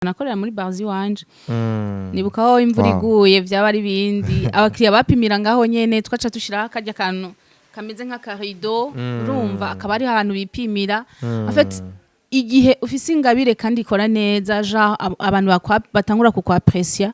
Nakorera muri bar iwanje. Nibuka aho imvura iguye vyaba ari bindi, abakiriya bapimira ngaho nyene. Twaca dushiraho akarya kantu kameze nk'akarido, urumva, akaba ari ahantu bipimira. En fait, igihe ufise ingabire kandi ikora neza, genre abantu batangura kukwaprecia.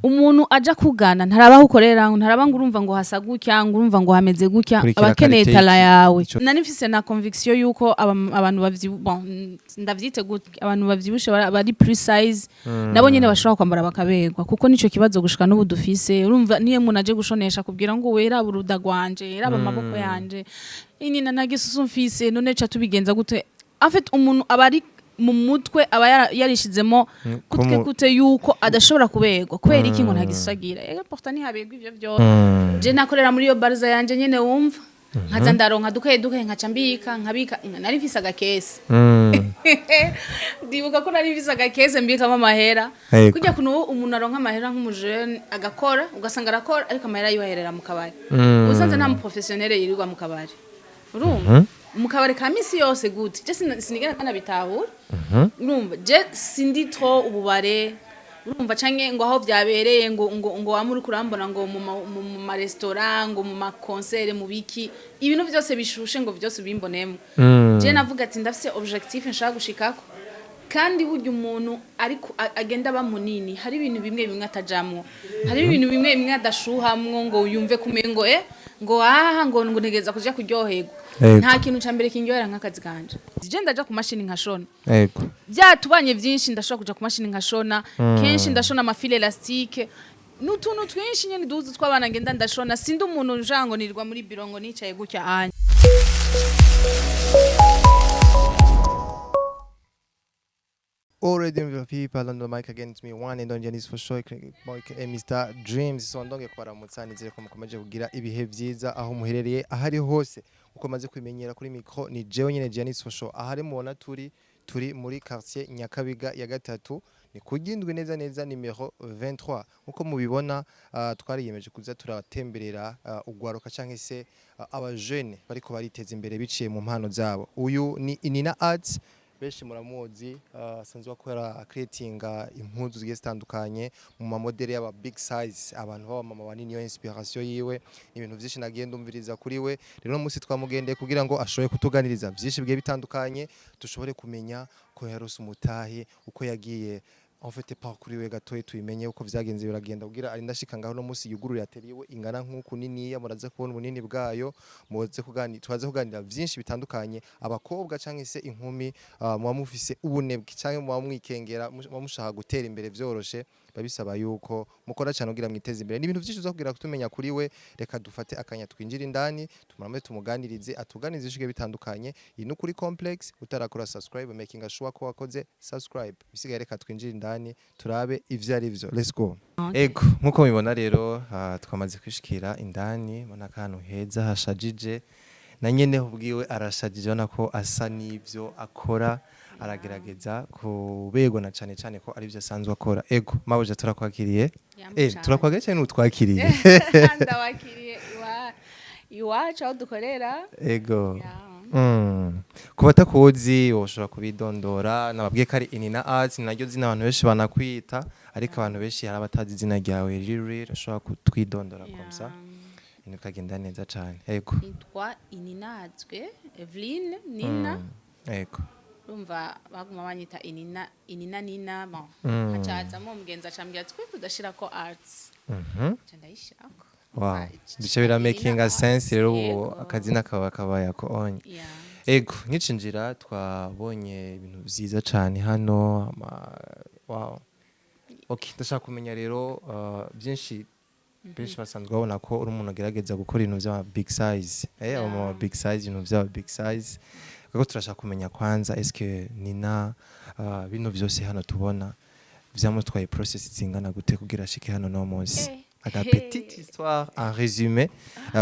Umuntu aja kugana ntaraba aho ukorera, ntaraba ngo urumva ngo hasa gutya, ngo urumva ngo hameze gutya. Kurikira abakeneye qualité. Talent yawe. Nari mfise na conviction yuko abantu bon, ndavyite gutya, abantu bavyibushe bari plus size nabo nyene bashobora kwambara bakaberwa, kuko nico kibazo gushika n'ubu dufise. Urumva, niyo umuntu aje gushonesha kubwira ngo wera uruda rwanje, raba amaboko yanje, inina nagisusu mfise, none ca tubigenza gute? En fait, umuntu aba ari mu mutwe, aba yarishizemo kutwe kute yuko adashobora kuberwa kubera iki, ngo ntagisusagira. Ega pourtant ntihaberwa ivyo vyose. Je nakorera muri iyo barza yanje nyene, wumva, nkaza ndaronka duke duke, nkaca mbika, nkabika. Nari mfise agakese. Ndibuka ko nari mfise agakese mbikamo amahera. Kurya kuntu umuntu aronka amahera nk'umujene agakora, ugasanga arakora ariko amahera yibaherera mu kabari. Ubusanzwe nta muprofessionnel yirirwa mu kabari, urumva, mu kabari ka misi yose gute. Je sinigera kanabitahura, urumva. Je sindi trop ububare, urumva, canke ngo aho vyabereye, ngo wama uriko urambona ngo mu ma restaurant, ngo mu ma concert, mu biki, ibintu vyose bishushe, ngo vyose ubimbonemo. Je navuga ati ndafise objectif nshaka gushikako, kandi burya umuntu ariko agenda aba munini, hari ibintu bimwe bimwe atajamwo, hari ibintu bimwe bimwe adashuhamwo, ngo yumve kumengo ngo aha ngo ntegereza kuja kuryoherwa. Nta kintu ca mbere kindyohera nk'akazi kanje. Je ndaja ku mashini nkashona. Byatubanye byinshi, ndashobora kuja ku mashini nkashona. Kenshi ndashona amafils élastiques n'utuntu twinshi nyene duhuzu tw'abana ngenda ndashona. Sindi umuntu njango nirirwa muri biro ngo nicaye gutya anya. Already MVP on the mic again, it's me, one and only Janice for sure, Mike Mr Dreams. So ndonge kubaramutsa, nizere ko mukomeje kugira ibihe vyiza aho muherereye ahari hose. Uko maze kwimenyera kuri micro ni jewe nyene Janice for sure. Ahari mubona turi muri quartier Nyakabiga ya gatatu, ni kugindwi neza neza nimero 23. Nkuko mubibona, twariyemeje kuza turatemberera ugwaruka canke se aba jeune bariko bariteza imbere biciye mu mpano zabo. Uyu ni Inina Arts, benshi muramuzi, asanzwe akora creatinga impuzu zigiye zitandukanye mu mamodèles y'aba big size, abantu b'aba mama banini. Niyo inspiration yiwe, ibintu vyinshi nagiye ndumviriza kuri we. Rero uno munsi twamugendeye kugira ngo ashobore kutuganiriza vyinshi bigiye bitandukanye, dushobore kumenya ko yarose umutahe, uko yagiye, en fait parcours iwe gatoyi tuyimenye, uko vyagenze biragenda kugira ari ndashika ngaho no munsi yugurura atelier iwe ingana nk'uku niniya. Muraza kubona ubunini bwayo, muze kuganira, twaze kuganira vyinshi bitandukanye. Abakobwa canke se inkumi, muba mufise ubunebwe canke muba mwikengera, muba mushaka gutera imbere vyoroshe, biba bisaba yuko mukora cyane kugira mwiteze imbere. Ni ibintu vyinshi uza kugira kutumenya kuri we. Reka dufate akanya twinjire indani, tumurame, tumuganirize, atuganirize ibintu bitandukanye. Iyi ni kuri Complex. Utarakora subscribe, making sure ko wakoze subscribe. Bisigaye reka twinjire indani turabe ivyo ari vyo. Let's go. Ego, nkuko mubibona rero, twamaze kwishikira indani. Mbona akantu heza hashajije, na nyene ubwiwe arashajije, ubona ko asa n'ivyo akora, aragerageza kuberwa na cane cane ko arivyo asanzwe akora. Ego mabuja, turakwakiriye. Yambu cane. Turakwakiriye cyane, utwakiriye. Ndabakiriye iwacu aho dukorera. Ego. Ya. Ku batakuzi woshobora kubidondora. Nababwiye ko ari Inina Arts, ni naryo zina abantu benshi banakwita, ariko abantu benshi hari abatazi izina ryawe riri. Ushobora kutwidondora comme ça ibintu bikagenda neza cane. Ego. Nitwa Ininazwe Eveline Nina. Ego. Urumva baguma banyita Inina, Inina, Nina. Bon, hacazamo umugenzi acambwira twe kudashirako arts, nca ndayishirako. Bice bira making a sense rero ubu. Akazina kaba kabaye ako onye. Ego, nkicinjira twabonye ibintu vyiza cane hano wow. Okay, ndashaka kumenya rero byinshi. Benshi basanzwe babona ko uri umuntu agerageza gukora ibintu vya big size, ama big size, ibintu vya big size, kuko turashaka kumenya kwanza, eske Nina, bino vyose hano tubona vyamutwaye process zingana gute kugira ashike hano no munsi? Aga petite histoire en résumé,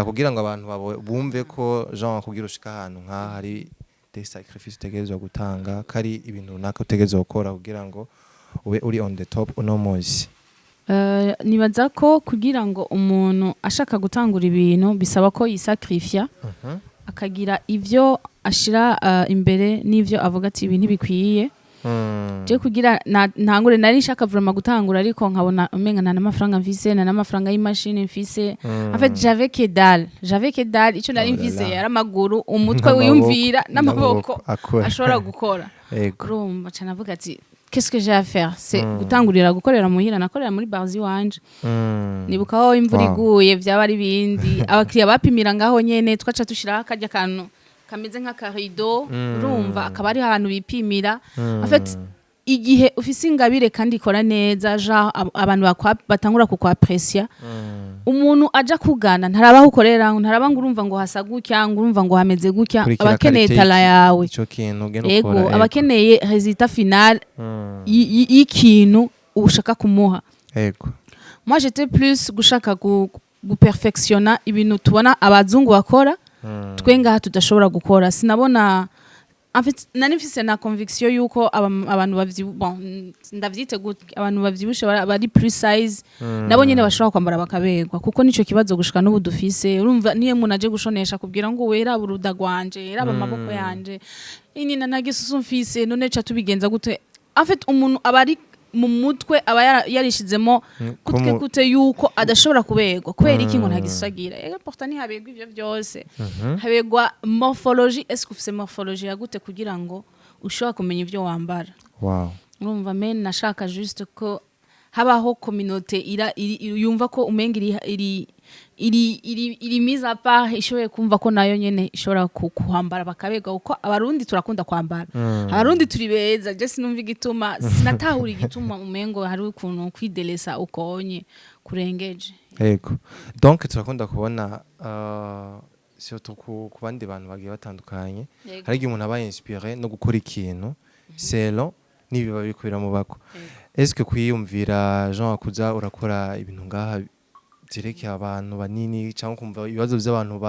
kugira ngo abantu bumve ko genre kugira ushika ahantu nka hari des sacrifices utegerezwa gutanga, kari ibintu runaka utegerezwa gukora kugira ngo ube uri on the top uno munsi. Nibaza ko kugira ngo umuntu ashaka gutangura ibintu bisaba ko yisacrifia, akagira ivyo ashira imbere n'ivyo avuga ati ibi ntibikwiye. Je kugira ntangure, nari nshaka vraiment gutangura, ariko nkabona umenga nta n'amafaranga mfise, nta n'amafaranga y'imashini mfise. En fait, j'avais que dalle, j'avais que dalle. Ico nari Oh là mfise là. yari amaguru, umutwe N'amaboko, wiyumvira n'amaboko akora. Ashobora gukora. Urumva, ca navuga ati: "Qu'est-ce que j'ai à faire?" C'est gutangurira gukorera muhira. Nakorera muri Barza iwanje. Nibuka aho imvura iguye vyaba ari bindi, abakiriya bapimira ngaho nyene. Twaca dushiraho akarya kantu kameze nk'akarido, urumva, akaba ari ahantu bipimira. En fait, igihe ufise ingabire kandi ikora neza, genre abantu batangura kukwaprecia. Umuntu aja kugana ntaraba aho ukorera, ntaraba ngo urumva ngo hasa gutya, ngo urumva ngo hameze gutya. Kurikira Abakeneye qualité talent yawe. Ico kintu ugenda ukora. Abakeneye résultat final y'ikintu ushaka kumuha. Moi, j'étais plus gushaka guperfectiona ibintu tubona abazungu bakora, twe ngaha tudashobora gukora. Sinabona, en fait, nari mfise na conviction yuko abantu bon, ndavyite gutya, abantu bavyibushe bari plus size nabo nyene bashobora kwambara bakaberwa, kuko nico kibazo gushika n'ubu dufise. Urumva, niyo umuntu aje gushonesha kubwira ngo weraba uruda rwanje, yeraba amaboko yanje, inina nagisusu mfise, none ca tubigenza gute? En fait, umuntu aba ari mu mutwe, aba yarishizemo kutwe kute yuko adashobora kuberwa kubera iki, ngo ntagisusagira. Ega pourtant ntihaberwa ivyo vyose, haberwa morphologie. Est-ce que ufise morphologie ya gute kugira ngo ushobora kumenya ivyo wambara? Urumva, mais nashaka juste ko habaho communauté ira yumva ko umenga iri mise à part, ishoboye kumva ko nayo nyene ishobora kuhambara bakaberwa, kuko Abarundi turakunda kwambara, Abarundi turi beza. Je sinumva igituma, sinatahura igituma umengo hari ukuntu kwidelesa ukonye kurengeje. Yego, donc turakunda kubona, surtout ku bandi bantu bagiye batandukanye, hari igihe umuntu aba inspiré no gukora ikintu selon n'ibiba biriko biramubako. Est-ce que kwiyumvira genre kuza urakora ibintu ngaha vyerekeye abantu banini, cyangwa kumva ibibazo by'abantu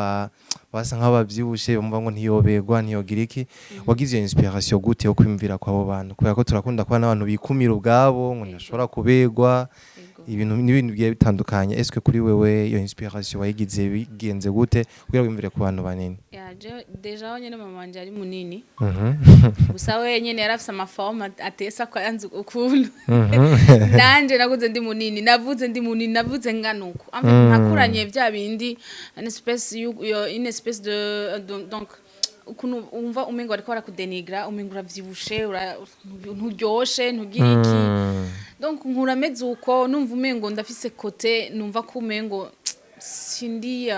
basa nk'abavyibushe, bumva ngo ntiyoberwa, ntiyogira iki, wagize iyo inspiration gute yo kwiyumvira kw'abo bantu? Kubera ko turakunda kubona n'abantu bikumira ubwabo ngo ntashobora kuberwa, ibintu n'ibintu bigiye bitandukanye. Est-ce que kuri wewe iyo inspiration wayigize bigenze gute kugira wiyumvire ku bantu banini? Ya, déjà nyene mama wanje ari munini. Gusa we nyene yari afise amaforme atesa ko yanze ukuntu. Nanje nakuze ndi munini, navuze ndi munini, navuze ngana uku. En fait, nakuranye bya bindi, une espèce une espèce de donc ukuntu umva umengo bariko barakudenigra, umengo uravyibushe, nturyoshe, ntugira iki. Donc nkura meze uko, numva umengo ndafise côté, numva ko umengo sindi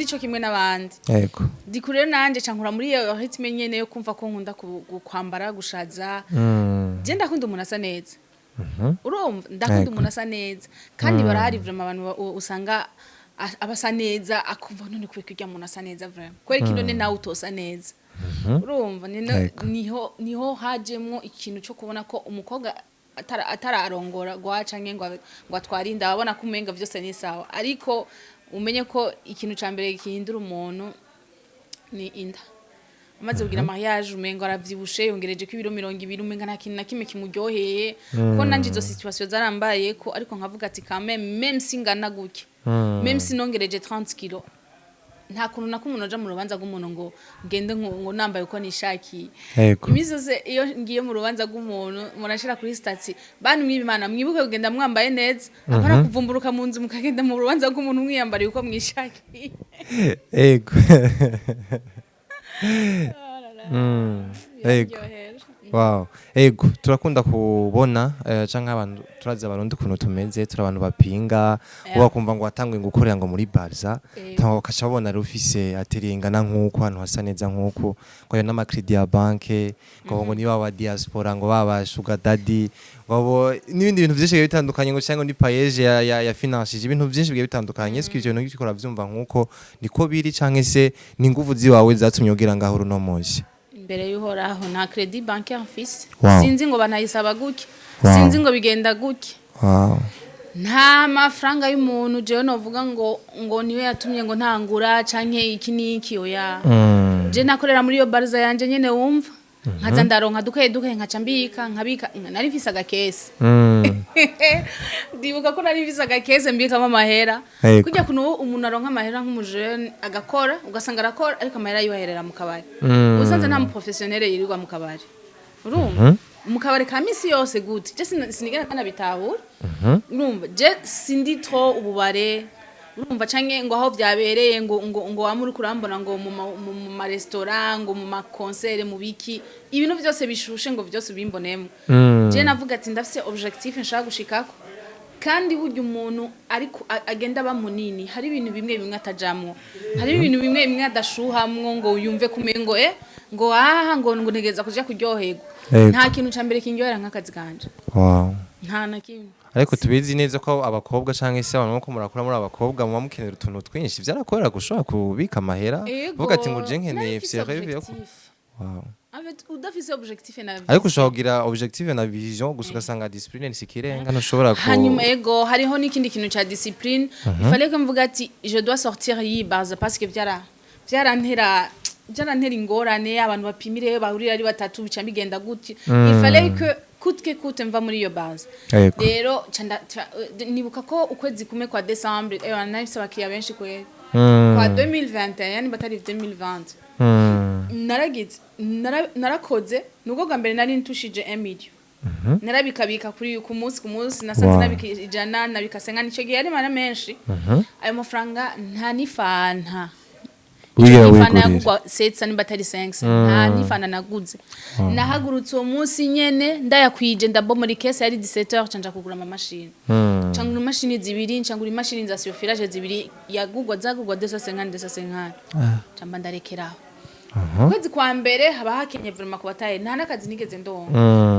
co kimwe n'abandi. Diku rero nanje ca nkura muri iyo rythme nyene yo kumva ko nkunda kwambara, gushaza. Je ndakunda umuntu asa neza, urumva, ndakunda umuntu asa neza, kandi barahari vraiment abantu usanga aba asa neza, akumva none kubera ko urya muntu asa neza vraiment, kubera iki none nawe utosa neza? Urumva, niho hajemwo ikintu cyo kubona ko umukobwa atararongora gwa canke ngo atware inda, abona ko umenga vyose ni sawa. Ariko umenye ko ikintu ca mbere gihindura umuntu ni inda. Amaze kugira mariage, umengo aravyibushe, yongereje ko ibiro 20, umenga nta kintu na kimwe kimuryoheye. Ko nanje izo situation zarambaye ko, ariko nkavuga ati: "Quand même, même si ngana gutya, même si nongereje 30 kilo, nta kuntu na kumwe umuntu aja mu rubanza rw'umuntu ngo ngende ngo nambaye uko nishakiye." Iminsi yose iyo ngiye mu rubanza rw'umuntu, murashira kuri statut: "Bantu mw'Imana, mwibuke kugenda mwambaye neza, apana kuvumburuka mu nzu mukagenda mu rubanza rw'umuntu mwiyambariye uko mwishakiye." Ego. Biraryohera. Wow. Ego, turakunda kubona canke abantu turazi Abarundi ukuntu tumeze, turi abantu bapinga. Uba kumva ngo watanguye gukorera ngo muri Barza, tanga bakaca babona rero ufise atelier ingana nk'uko, ahantu hasa neza nk'uko, ngo ayo n'amacrédit ya banke, ngo niba wa diaspora, ngo baba sugar daddy, ngo n'ibindi bintu vyinshi bigiye bitandukanye, ngo cyangwa ni PAEEJ ya financije ibintu vyinshi bigiye bitandukanye. Est-ce que ivyo bintu uriko uravyumva nk'uko niko biri, canke se ni inguvu ziwawe zatumye ugira ngaho uno munsi? Imbere y'Uhoraho, nta crédit bancaire mfise. Sinzi ngo banayisaba gutya. Sinzi ngo bigenda gutya. Nta mafaranga y'umuntu jewe novuga ngo niwe yatumye ngo ntangura canke iki n'iki, oya. Je nakorera muri iyo Barza yanje nyene, wumva, nkaza ndaronka duke duke, nkaca mbika, nkabika. Nari mfise agakese. Ndibuka ko nari mfise agakese mbikamo amahera. Kurya kuntu umuntu aronka amahera nk'umujene agakora, ugasanga arakora, ariko amahera yiwe aherera mu kabari. Usanze nta muprofessionnel yirirwa mu kabari, urumva. Mu kabari ka misi yose gute? Je sinigera ndanabitahura. Urumva, je sindi trop ububare, urumva, canke ngo aho vyabereye, ngo wama uriko urambona ngo mu ma restaurant, ngo mu ma concert, mu biki, ibintu vyose bishushe, ngo vyose ubimbonemo. Je navuga ati ndafise objectif nshaka gushikako. Kandi burya umuntu ariko agenda aba munini, hari ibintu bimwe bimwe atajamwo, hari ibintu bimwe bimwe adashuhamwo, ngo yumve kumengo ngo aha ngo ntegereza kuja kuryoherwa. Nta kintu ca mbere kindyohera nk'akazi kanje. Nta na kimwe. Ariko tubizi neza ko abakobwa canke se abantu ko murakura muri abakobwa, muba mukenera utuntu twinshi. Vyarakorera gushobora kubika amahera, uvuga ati ngo je nkeneye Nari mfise fise rêve yo objectif. En fait, udafise objectif na Ariko ushobora kugira objectif na vision gusa, ugasanga discipline nsikirenga, ntushobora ku Hanyuma ego, hariho n'ikindi kintu ca discipline. Il fallait que mvuga ati je dois sortir y'i base, parce que byarantera ingorane. Abantu bapimire bahurira ari batatu, bica bigenda gutya. Il fallait que coûte que coûte mva muri iyo base. Rero nibuka ko ukwezi kumwe kwa décembre, nari mfise abakiriya benshi kwera kwa 2021, niba atari 2020. Naragize narakoze nubwo bwa mbere nari ntushije 1 million, narabikabika kuri ku munsi ku munsi. Nasanze nabika 100, nabika 50. Icyo gihe yari mara menshi ayo mafaranga, nta n'ifanta. Wigera Ifanta wigurira? yagugwa 700 nimba atari 5, nta n'ifanta naguze. Nahagurutse uwo munsi nyene ndayakwije, ndabomora ikese, yari 17h, canja kugura amamashini. Ncangura imashini zibiri, ncangura imashini za surfilage zibiri, yagugwa zagugwa 250 250. Camba ndarekeraho. Ukwezi kwa mbere haba hakenye vraiment ku bataye, nta n'akazi nigeze ndonka.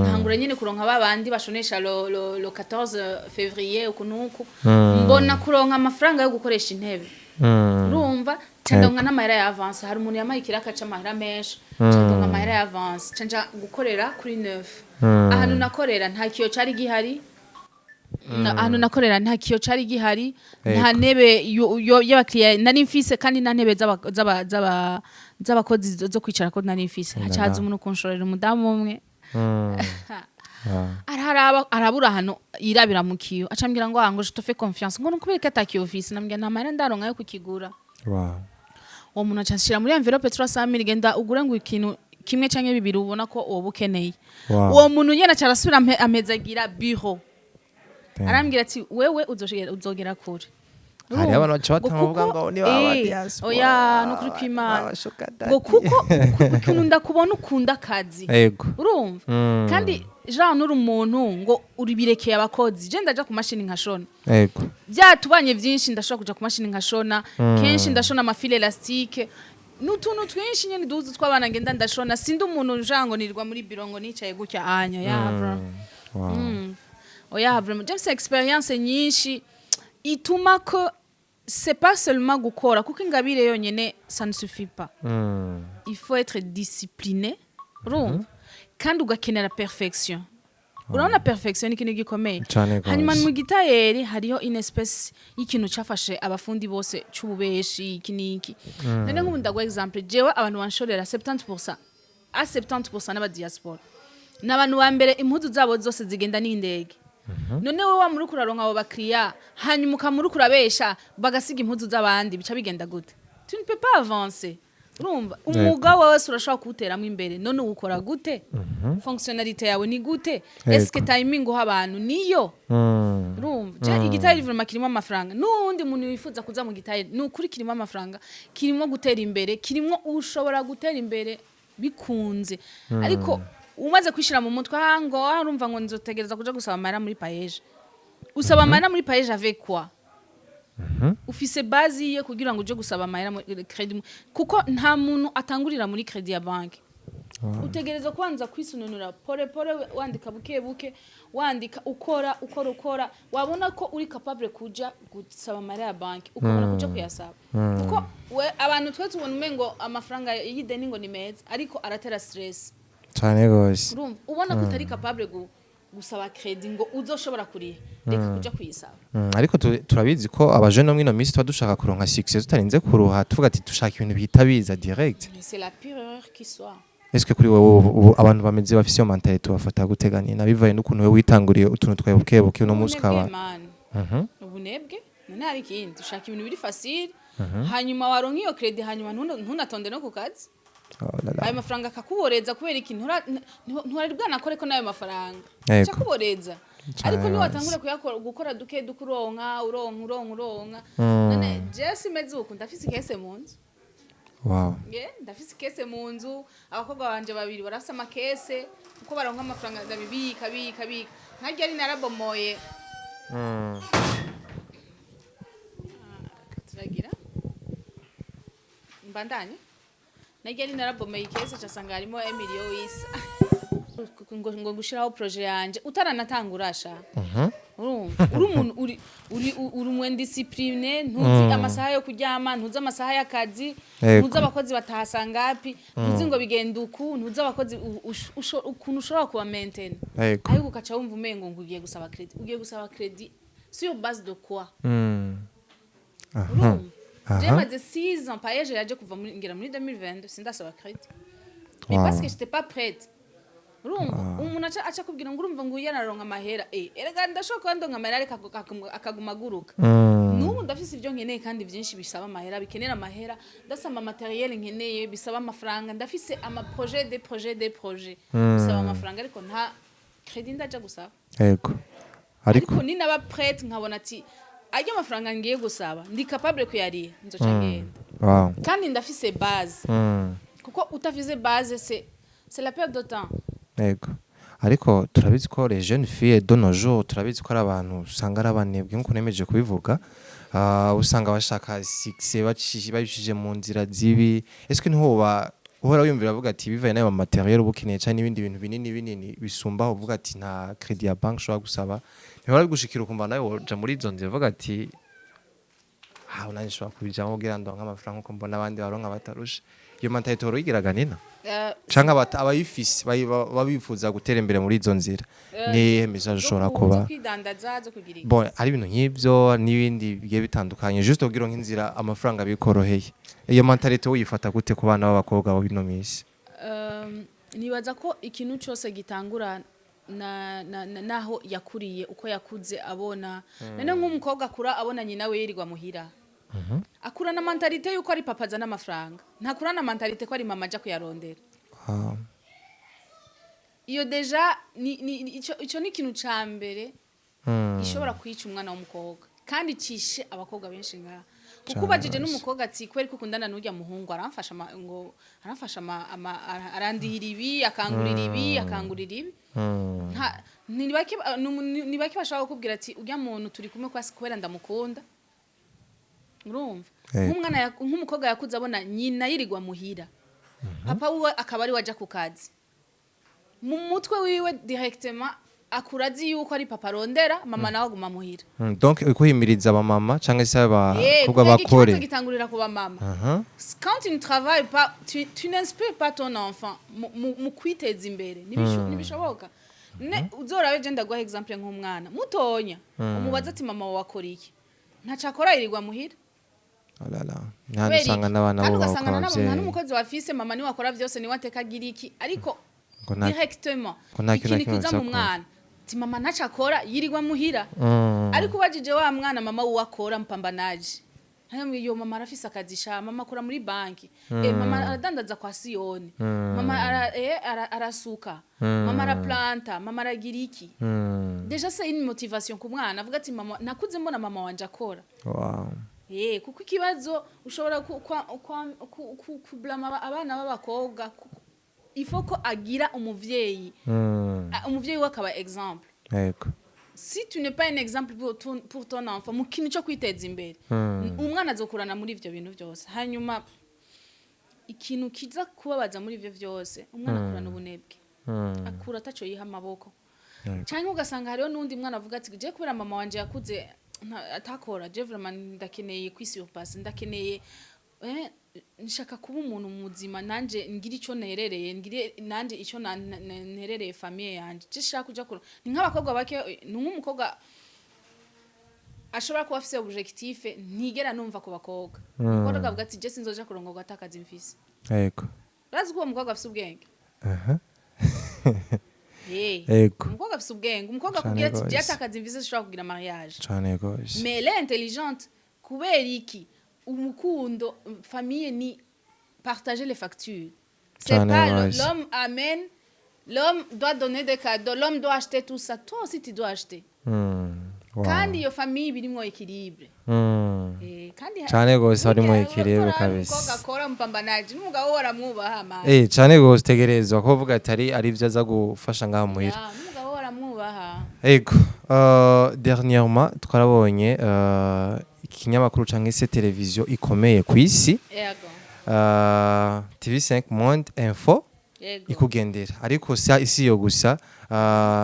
Ntangura nyene kuronka babandi bashonesha le 14 février, uku nuku, mbona kuronka amafaranga yo gukoresha intebe. Urumva, ca ndonka n'amahera ya avance. Hari umuntu yamaye ikiraka c'amahera menshi, ca ndonka amahera ya avance, ca nja gukorera kuri neuf. Ahantu nakorera nta kiyo cari gihari. Ahantu nakorera nta kiyo cari gihari, nta ntebe y'abakiriya nari mfise, kandi nta ntebe z'abakozi zo kwicarako nari mfise. Haca haza umuntu kunshorera, umudamu umwe. Araharaba, arabura ahantu yirabira mu kiyo, acambwira ngo ah, ngo je te fais confiance, ngo nukubera ko atakiyo ufise. Nambwira nta mahera ndaronka yo kukigura. Uwo muntu aca ashira muri enveloppe 300 000, genda ugure ngo ikintu kimwe canke bibiri ubona ko woba ukeneye. Uwo muntu nyene aca arasubira ampezagira bureau. Arambwira ati wewe uzogera kure. Hariho abantu baca Ngo batanga bavuga kuko ngo niba aba diaspora, oya, nukuri kw'Imana. aba sugar daddy. Ngo kuko ukuntu ndakubona ukunda akazi. Urumva, kandi Jean uri umuntu ngo uribirekeye abakozi. Je ndaja ku mashini nkashona. Byatubanye byinshi, ndashobora kuja ku mashini nkashona. Kenshi ndashona ama fil élastique n'utuntu twinshi nyene duhuzu tw'abana ngenda ndashona. Sindi umuntu njango nirirwa muri biro ngo nicaye gutya anya ya bro. Oya, vraiment, j'ai expérience nyinshi ituma ko c'est pas seulement gukora, kuko ingabire yonyene ça ne suffit pas. Il faut être discipliné, urumva, kandi ugakenera perfection. Urabona, perfection ni ikintu gikomeye. Cane gose. Hanyuma mu gitayeri hariho une espèce y'ikintu cafashe abafundi bose c'ububeshi, iki n'iki. None nk'ubu ndaguha exemple: jewe abantu banshorera 70%, a 70% n'aba diaspora, ni abantu ba mbere impuzu zabo zose zigenda n'indege. None wowe wamuri kuraronka abo bakiriya, hanyuma ukamuri kurabesha bagasiga impuzu z'abandi, bica bigenda gute? Tu ne peux pas avancer. Urumva, umwuga wose urashobora kuwuteramo imbere. None uwukora gute? Fonctionnalité yawe ni gute? Est-ce que timing uha abantu niyo? Urumva, je igitayeri vraiment kirimo amafaranga. N'uwundi muntu wifuza kuza mu gitayeri, ni ukuri kirimo amafaranga, kirimo gutera imbere, kirimo ushobora gutera imbere bikunze. Ariko umaze kwishira mu mutwe ah, ngo ah, urumva, ngo nzotegereza kuja gusaba amahera muri PAEEJ. Usaba amahera muri PAEEJ avec quoi? Ufise base yiye kugira ngo uje gusaba amahera muri crédit? Kuko nta muntu atangurira muri crédit ya banki. Utegereza kubanza kwisununura pole pole, wandika buke buke, wandika, ukora, ukora, ukora, wabona ko uri capable kuja gusaba amahera ya banki, ukabona kuja kuyasaba. Kuko we abantu twe tubona umengo amafaranga y'ideni ngo ni meza, ariko aratera stress. Cane gose. Urumva, ubona ko utari capable gusaba crédit ngo uzoshobora kuriha, reka kuja kuyisaba. Ariko turabizi ko abajene mwino minsi tuba dushaka kuronka succès tutarinze kuruha, tuvuga ati dushaka ibintu bihita biza direct. Mais c'est la pire erreur qui soit. Est-ce que kuri wowe ubu abantu bameze bafise iyo mentalité bafata guteganya na bivaye n'ukuntu wewe witanguriye utuntu twawe buke buke, uno munsi Ubunebwe, ukaba man. Ubunebwe. None hari ikindi? Ushaka ibintu biri facile, hanyuma waronka iyo crédit, hanyuma ntunatonde no ku kazi. Oh là là. Ayo mafaranga akakuboreza. Kubera iki? Ntiwari bwanakoreko n'ayo mafaranga. Acakuboreza. Ariko niwatangura kuyakora, gukora duke duke, uronka, uronka, uronka, uronka. None jewe simeze uku? Ndafise i caisse mu nzu. Ye, ndafise i caisse mu nzu. Abakobwa banje babiri barafise ama caisse, kuko baronka amafaranga ndabibika, bika, bika. Nkarya ari narabomoye. Turagira mbandanye. Narya ari narabomeye i caisse, casanga harimo emiliyo wisa ngo gushiraho projet yanje utaranatangura sha. Urumva uri umuntu uri umu indiscipliné, ntuzi amasaha yo kuryama, ntuzi amasaha y'akazi, ntuzi abakozi bataha sangapi, ntuzi ngo bigenda uku, ntuzi abakozi ukuntu ushobora kuba maintain. Ariko ukaca wumva umengo ngo ugiye gusaba crédit, ugiye gusaba crédit sur base de quoi? Urumva j'ai maze 6 ans PAEEJ yaje kuva muri, ngera muri 2022, sindasaba crédit, mais parce que j'étais pas prête. Urumva umuntu aca akubwira ngo urumva ngo uyu yararonka amahera. Erega ndashobora kuba ndonka amahera, ariko akaguma aguruka. N'ubu ndafise ibyo nkeneye kandi byinshi bisaba amahera, bikenera amahera. Ndafise ama matériel nkeneye bisaba amafaranga, ndafise ama projet, des projets, des projets bisaba amafaranga, ariko nta crédit ndaja gusaba. Ariko Ariko ninaba prête, nkabona ati aryo mafaranga ngiye gusaba ndi capable kuyariha, nzoca ngenda. Kandi ndafise base, kuko utafise base, c'est la perte de temps. Yego, ariko turabizi ko les jeunes filles de nos jours, turabizi ko ari abantu usanga ari abanebwe, nk'uko nemeje kubivuga. Usanga bashaka succès babicishije mu nzira zibi. Est-ce que ntihoba uhora wiyumvira avuga ati bivaye n'ayo matériel uba ukeneye canke n'ibindi bintu binini binini bisumba, uvuga ati nta crédit ya banque ushobora gusaba, ntihora bigushikira ukumva nawe woja muri izo nzira, uvuga ati ah, nanjye nshobora kubijamwo kugira ndonke amafaranga nkuko mbona abandi baronka batarusha? Iyo mentalité uhora uyigiraga nina, canke abayifise baba bifuza gutera imbere muri izo nzira, niyihe message ushobora kuba zo kwidandaza, zo kugira iki? Bon, ari ibintu nk'ivyo n'ibindi bigiye bitandukanye, juste kugira ngo inzira amafaranga bikoroheye. Iyo mentalité uyifata gute ku bana b'abakobwa bo bino misi? Nibaza ko ikintu cyose gitangura na naho yakuriye, uko yakuze abona. None nk'umukobwa akura abona nyina we yirirwa muhira, akura na mentalité yuko ari papa azana amafaranga, ntakura na mentalité ko ari mama aja kuyarondera. Iyo déjà ni ico ni ikintu ca mbere gishobora kwica umwana w'umukobwa, kandi cishe abakobwa benshi ngaha, kuko ubajije n'umukobwa ati kubera ko ukundana n'urya muhungu, aramfasha ngo aramfasha arandihira ibi, akangurira ibi, akangurira ibi. Ni bake bashobora kukubwira ati urya muntu turi kumwe kubera ndamukunda. Urumva, nk'umukobwa yakuze abona nyina yirirwa muhira, papa wiwe akaba ari we aja ku kazi, mu mutwe wiwe directement akura azi yuko ari papa arondera, mama nawe aguma muhira. Donc ukuhimiriza abamama canke se abakobwa Kubera bakore. ikibazo gitangurira ku bamama. Quand tu ne travailles pas, tu n'inspires pas ton enfant mu kwiteza imbere. Ntibishoboka. Ne uzorabe, je ndaguha exemple, nk'umwana mutonya umubaza ati mama wawe akora iki, ntaco akora, yirirwa muhira. Oh là là. Nta Kubera usanga iki? n'abana Kandi bo ugasanga bakora nta abavyeyi. n'umukozi wafise, mama niwe akora vyose, niwe ateka, agira iki, ariko Ngo directement ngo nta kintu na ikintu kimwe kiza mu bafise. mwana ati mama ntaco akora, yirirwa muhira. Ariko ubajije wa mwana mama wiwe akora, mpambanaje hanyuma iyo mama arafise akazi sha, mama akora muri banki, mama aradandaza kwa siyoni, mama arasuka, mama araplanta, mama aragira iki. Déjà c'est une motivation ku mwana, avuga ati mama, nakuze mbona mama wanje akora. Kuko ikibazo ushobora kublama abana b'abakobwa, il faut ko agira umuvyeyi, umuvyeyi we akaba exemple. Si tu n'es pas un exemple pour ton enfant mu kintu cyo kwiteza imbere, umwana azokurana muri ivyo bintu byose. Hanyuma ikintu kiza kubabaza muri ivyo vyose, umwana akurana ubunebwe, akura ataco yiha amaboko. Canke ugasanga hariho n'undi mwana avuga ati je kubera mama wanje yakuze atakora, je vraiment ndakeneye kwisurpasser, ndakeneye, nshaka kuba umuntu muzima, nanje ngira ico nerereye, ngire nanje ico nerereye famille yanje, je shaka kuja kure. Ni nk'abakobwa bake, ni nk'umukobwa ashobora kuba afise objectif ntigera numva ku bakobwa. Umukobwa avuga ati je sinzoja kurongorwa atakazi mfise. Urazi ko uwo mukobwa afise ubwenge? Umukobwa afise ubwenge, umukobwa akubwira ati je atakazi mfise sinshobora kugira mariage. Cane gose. Mais elle est intelligente. Kubera iki? Umukundo, famille ni partager les factures. C'est Cane pas gose. l'homme amène, l'homme doit donner des cadeaux, l'homme doit acheter tout ça, toi aussi tu dois acheter. Kandi iyo famille birimwo équilibre. Kandi Cane gose harimwo burya équilibre ukora kabisa. umukobwa akora mupambanaji, n'umugabo we aramwubaha, man. Cane gose, tegerezwa ko uvuga ati ari ivyo aza gufasha ngaha muhira. Ya, n'umugabo we aramwubaha. Ego, dernièrement twarabonye ikinyamakuru canke se televiziyo ikomeye ku isi, TV5 Monde Info, ikugendera. Ariko sa isi yo gusa,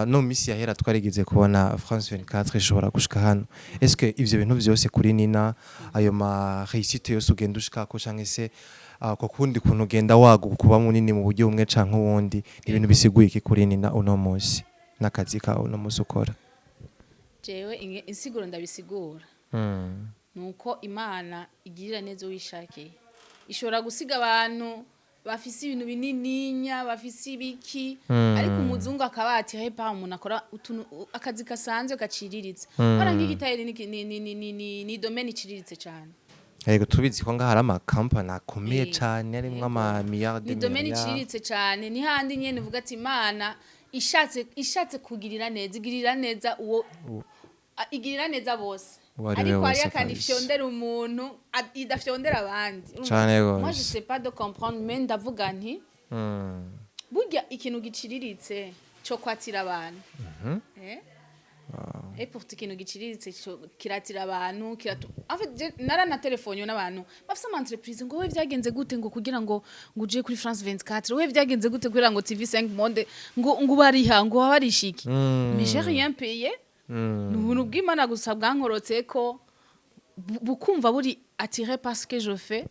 no misi yahera twarigeze kubona France 24 ishobora gushika hano. Est-ce que ivyo bintu vyose kuri Nina, ayo ma réussite yose ugenda ushikako, canke se ko kundi kuntu ugenda waguka kuba munini mu buryo bumwe canke ubundi, ni ibintu bisiguye iki kuri Nina uno munsi n'akazi kawe uno munsi ukora? Jewe insiguro ndabisigura nuko Imana igirira neza uwishakiye. Ishobora gusiga abantu bafise ibintu binininya, bafise ibiki, ariko umuzungu akaba ati hepa umuntu akora utuntu, akazi gasanzwe gaciriritse. Bara nk'igitayeri ni domaine iciriritse cane. Yego, tubizi ko ngaha hari amakampani akomeye cane arimwo ama milliards Ni de domaine milliards. iciriritse cane. Ni handi nyene uvuga ati Imana ishatse kugirira neza, igirira neza uwo igirira neza bose. Uwo ari we Ariko hariyo wese akantu kabisa. ifyondera umuntu, idafyondera abandi. Cane Moi, gose. je sais pas de comprendre, mais ndavuga nti burya ikintu giciriritse cyo kwatira abantu, eh? Et pourtant ikintu giciriritse cyo kiratira abantu, en fait narana telefone n'abantu bafise ama entreprise ngo: "We vyagenze gute ngo kugira ngo uje kuri France 24? We vyagenze gute kugira ngo TV5 Monde ngo bariha, ngo babarishiki?" Mais j'ai rien payé. Ni ubuntu bw'Imana gusa bwankorotseko, bukumva buri attiré par ce que je fais.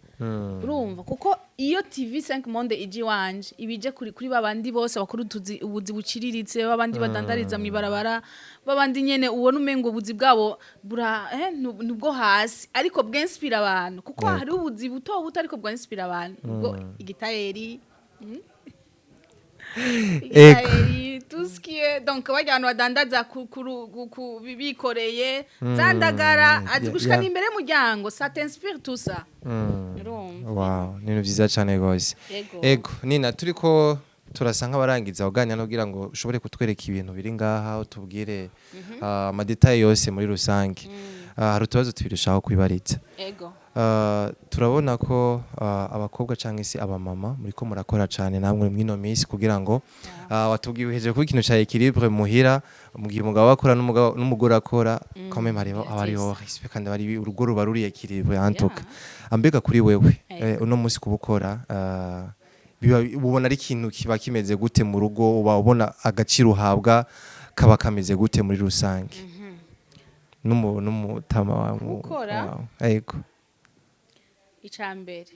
Urumva, kuko iyo TV5 Monde ije iwanje, ibije kuri babandi bose bakora utuzi, ubuzi buciriritse, babandi badandariza mw'ibarabara, babandi nyene ubona umengo ubuzi bwabo bura nubwo hasi, ariko bwinspira abantu, kuko hari ubuzi buto buto ariko bwinspira abantu, ubwo igitayeri, igitayeri, tout ce qui est, donc barya abantu badandaza bikoreye za ndagara, azi gushika n'imbere y'umuryango, ça t'inspire tout ça. Urumva? Wow, ni ibintu vyiza cane gose. Ego. Ego Nina, turiko turasa nk'abarangiza kuganira, no kugira ngo ushobore kutwereka ibintu biri ngaha, utubwire ama détails yose muri rusange. Hari utubazo tubiri ushaka kwibariza. Ego. Turabona ko abakobwa cyangwa se abamama muriko murakora cane namwe mwino minsi kugira ngo, watubwiye uhejeje kuba ikintu ca équilibre muhira, mu gihe umugabo akora n'umugore akora, quand même hariho abariho respect, kandi bari urugo ruba ruri équilibre en tout cas. Ambega kuri wewe, uno munsi kubukora, biba ubona ari ikintu kiba kimeze gute mu rugo? Uba ubona agaciro uhabwa kaba kameze gute muri rusange n'umutama wawe? Gukora? Wawe. Ego. Icambere,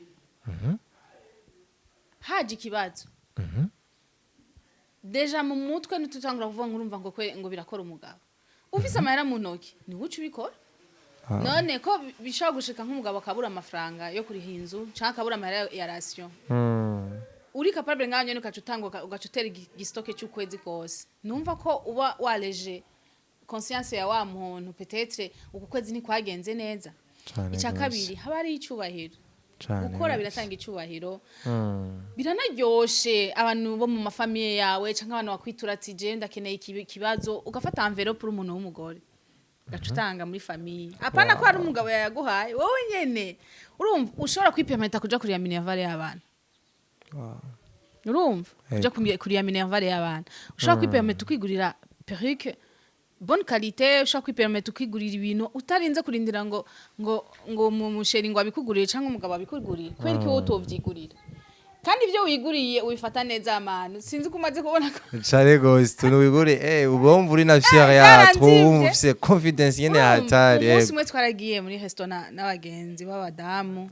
haje ikibazo, déjà mu mutwe ntitutangura kuvuga ngo urumva ngo ngo birakora. Umugabo ufise amahera mu ntoki niwe uca ubikora. None ko bishobora gushika nk'umugabo akabura amafaranga yo kuriha inzu canke akabura amahera ya ration, uri capable ngaho nyene ugaca utanga, ugaca utera igi stock c'ukwezi kose, numva ko uba waleje conscience ya wa muntu, peut-être uku kwezi ntikwagenze neza. Cane Icya gose. kabiri, haba hari icubahiro. Cane Gukora gose. biratanga icubahiro, biranaryoshe. Abantu bo mu ma famille yawe canke abantu bakwitura ati: "Je ndakeneye ikibazo", ugafata enveloppe uri umuntu w'umugore, ugaca utanga muri famille, apana ko hari umugabo yayaguhaye, wowe nyene urumva ushobora kwipermeta kuja kuriya minerval y'abana. Urumva, kuja kuriya minerval y'abana, ushobora kwipermeta ukigurira perruque bonne qualité, ushobora kwipermeta ukigurira ibintu utarinze kurindira ngo mu chéri ngo abikugurire canke umugabo abikugurire. Kubera iki wowe utovyigurira? Kandi ivyo wiguriye ubifata neza amanu. Sinzi ko umaze kubona ko Cane gose, tuntu wigure, uba wumva uri na fier ya Byaranzimvye. trop, wumva ufise confidence nyene hatari. Umunsi Yego. umwe twaragiye muri restaurant n'abagenzi b'abadamu.